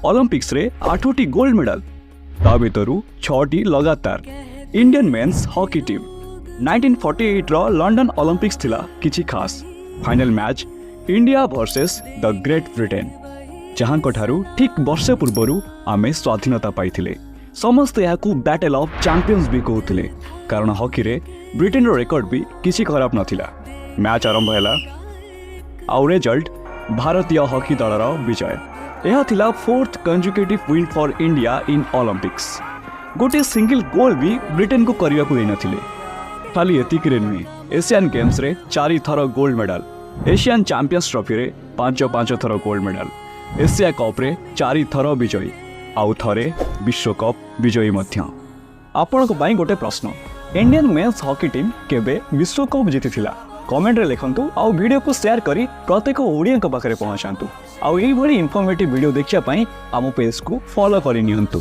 ଅଲିମ୍ପିକ୍ସରେ ଆଠଟି gold medal, ତା ଭିତରୁ ଛଅଟି ଲଗାତାର। Indian men's hockey team. 1948ର ଲଣ୍ଡନ ଅଲିମ୍ପିକ୍ସ ଥିଲା କିଛି ଖାସ୍। Final match, India versus the great Britain, ଯାହାଙ୍କଠାରୁ ଠିକ୍ ବର୍ଷେ ପୂର୍ବରୁ ଆମେ ସ୍ୱାଧୀନତା ପାଇଥିଲେ। ସମସ୍ତେ ଏହାକୁ ବ୍ୟାଟେଲ୍ ଅଫ୍ ଚାମ୍ପିୟନ୍ସ ବି କହୁଥିଲେ, କାରଣ ହକିରେ ବ୍ରିଟେନର ରେକର୍ଡ ବି କିଛି ଖରାପ ନଥିଲା। ମ୍ୟାଚ୍ ଆରମ୍ଭ ହେଲା ଆଉ ରେଜଲ୍ଟ ଭାରତୀୟ ହକି ଦଳର ବିଜୟ। ଏହା ଥିଲା fourth consecutive win for India in Olympics। ଗୋଟିଏ ସିଙ୍ଗଲ ଗୋଲ୍ ବି ବ୍ରିଟେନକୁ କରିବାକୁ ଦେଇନଥିଲେ। ଖାଲି ଏତିକିରେ ନୁହେଁ, ଏସିଆନ୍ ଗେମ୍ସରେ ଚାରିଥର ଗୋଲ୍ଡ ମେଡାଲ, ଏସିଆନ୍ ଚାମ୍ପିୟନ୍ସ ଟ୍ରଫିରେ ପାଞ୍ଚ ପାଞ୍ଚ ଥର ଗୋଲ୍ଡ ମେଡାଲ, ଏସିଆ କପ୍ରେ ଚାରିଥର ବିଜୟୀ ଆଉ ଥରେ ବିଶ୍ୱକପ୍ ବିଜୟୀ ମଧ୍ୟ। ଆପଣଙ୍କ ପାଇଁ ଗୋଟେ ପ୍ରଶ୍ନ, ଇଣ୍ଡିଆନ୍ ମେନ୍ସ ହକି ଟିମ୍ କେବେ ବିଶ୍ୱକପ୍ ଜିତିଥିଲା? କମେଣ୍ଟରେ ଲେଖନ୍ତୁ ଆଉ ଭିଡ଼ିଓକୁ ସେୟାର କରି ପ୍ରତ୍ୟେକ ଓଡ଼ିଆଙ୍କ ପାଖରେ ପହଞ୍ଚାନ୍ତୁ। ଆଉ ଏଇଭଳି ଇନଫର୍ମେଟିଭ୍ ଭିଡ଼ିଓ ଦେଖିବା ପାଇଁ ଆମ ପେଜ୍କୁ ଫଲୋ କରିନିଅନ୍ତୁ।